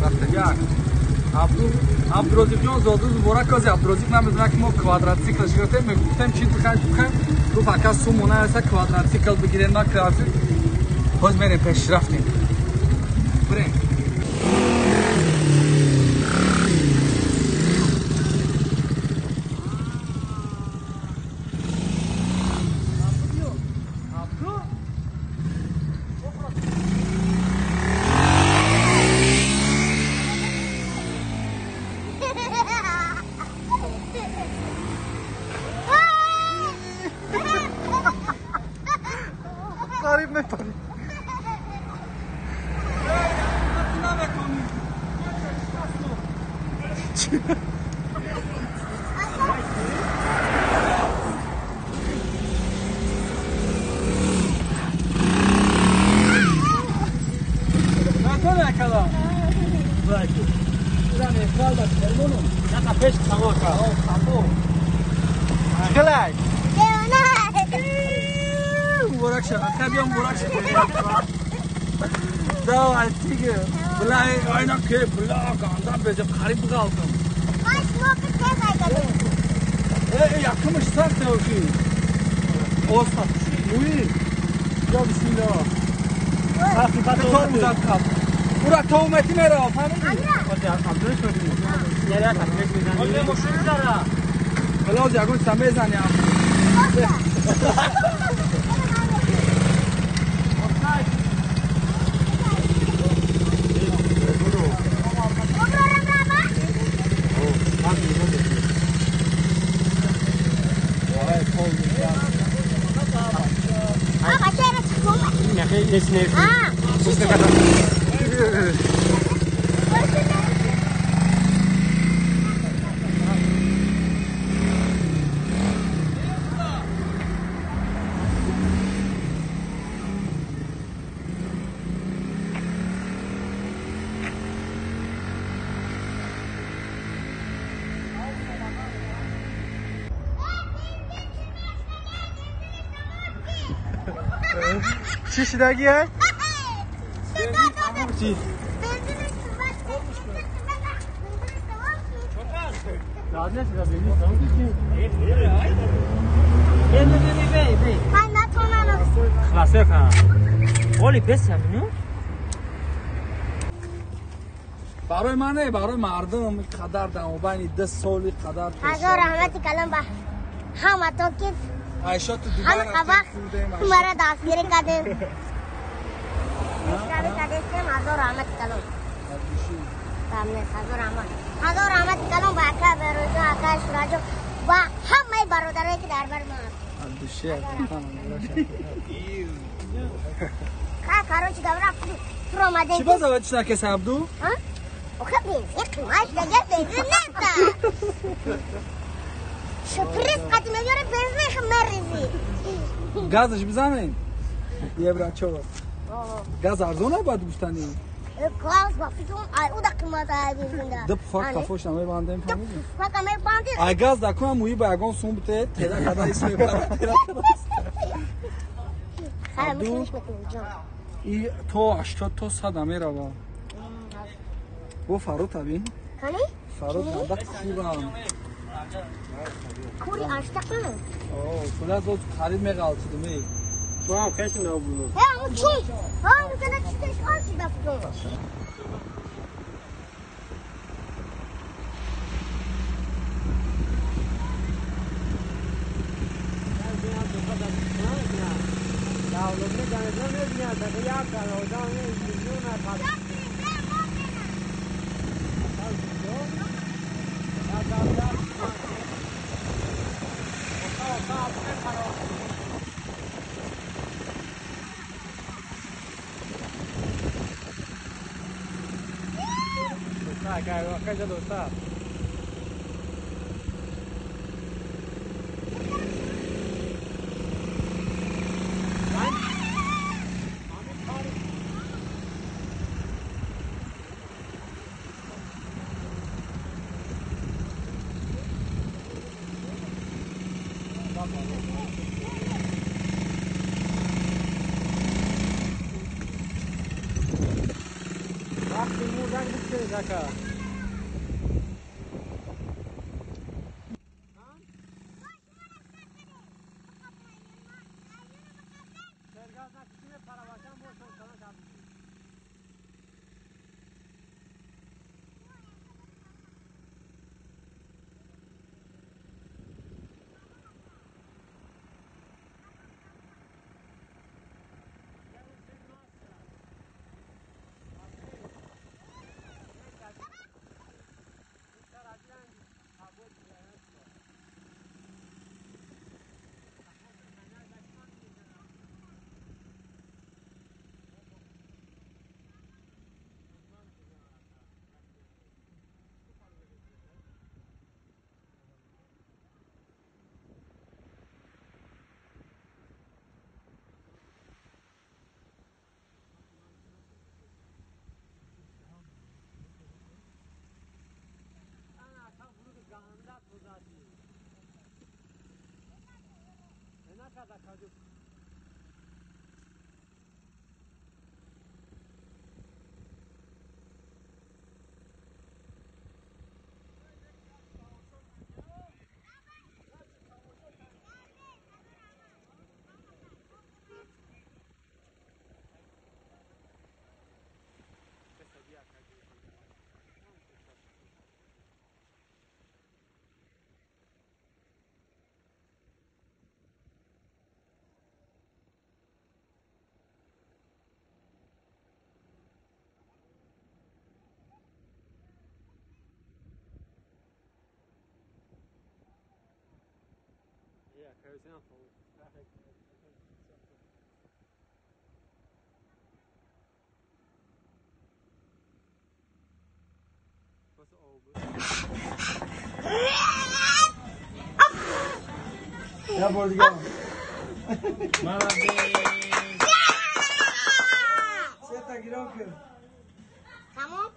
Рафтем як. Абдурозиқ ҷон зодрӯз муборак ози Абдурозиқ намедонад ки мо квадратсикл гирифтем, мегуфтем чиз бихарем, бихарем. Гуфт ака сумона аста квадратсикл бигирем, на квадратсикл. Боз мерем пеш рафтем. Бирем. Қариб мепарӣ. مبارک شد. خیلی مبارک شد. Давай, тиге. Бля, айна ке, бля, ганда беже қариб қалдым. Якымыш сақ тәуки. Оста, муи. Я бисмилла. Тормоз қаб. Ура тоумети мера, фаҳмидӣ? Бля, ягон чиза мезани. Чӣ шидагӣ? Чӣ? Барои ман не, барои мардум қадар дамобайни 2 соли қадар. Ҳазор раҳмати калом ба ҳаматон ки Айша ту дубай рафтем, маро дастгирӣ кардем. Дастгирӣ кардем, ҳазор раҳмати калом. Ҳазор раҳмат. Ҳазор раҳмати калом ба ака Берӯза, ака Шураҷо ва ҳамаи бародарое ки дар бар мо ҳаст. Ха, короче, гавра фуромадем. Чӣ базава чӣ накеса Абду? Охе бензин қимат дагар бензин неста. Шприц қати меёре бензин хам мерези. Газаш бизанем? Евро чо? Газ арзон бояд гуфтанӣ. Клаус ба фикрум ай уда қимат ай бензин да. Ду пухак кафош намебандем фаҳмидӣ? Пухак мебандем. Ай газ да кунам муи ба ягон сум бите, тера када ис мебарад, тера када. Хай мушкилиш мекунем ҷон. И то 80 то 100 мерава. Бо Фарод табин? Кани? Фарод да курам. Кури аштақм? О, кура зод қариб меғалтидим эй. Чуам хеши набуд. Э, аму чи? Ҳа, мукада чи теш олси ба фикрум. Ака. Yeah, Ya bordiga. Tamam.